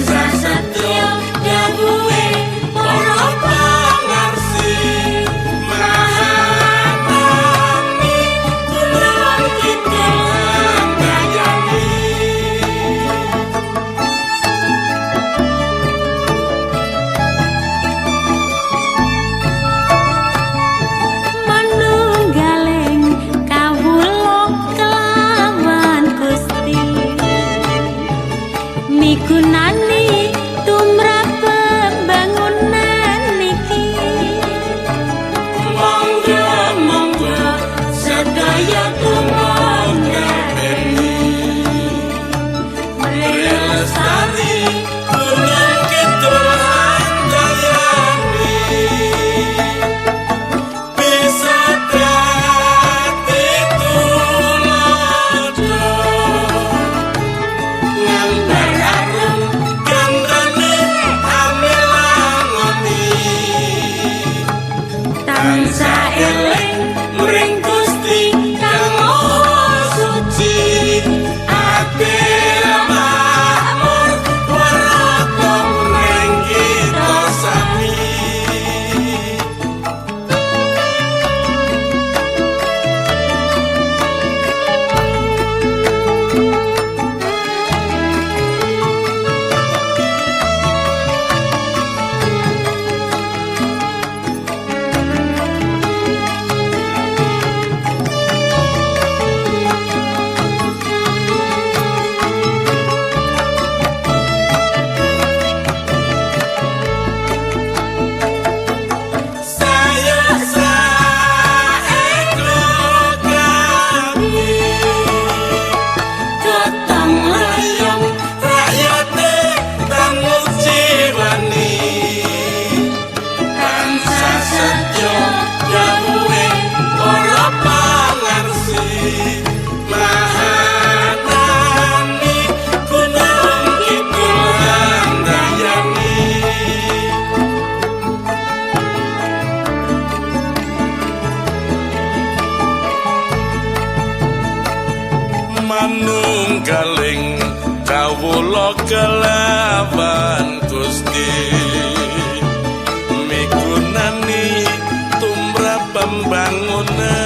Tansah setya dawuhe para pangarsi, mahanani Gunung Kidul handayani. Manunggaling kawula kelawan Gusti, migunani tumrap pembangunan niki. Monggo monggo sedaya tumandheni, lestari Gunung Kidul handayani. Bisa dadi tuladha, ngambar arum gandane amilangoni. Tansah Eling mring Gusti kang Maha Suci, adil makmur warata mring kita sami. Saya saeklo kabeh, gotong royong rakyate tangujiwani. Tansah setya dawuhe para pangarsi, mahanani Gunung Kidul handayani. Manunggaling kawula kelawan Gusti, migunani tumrap pembangunan.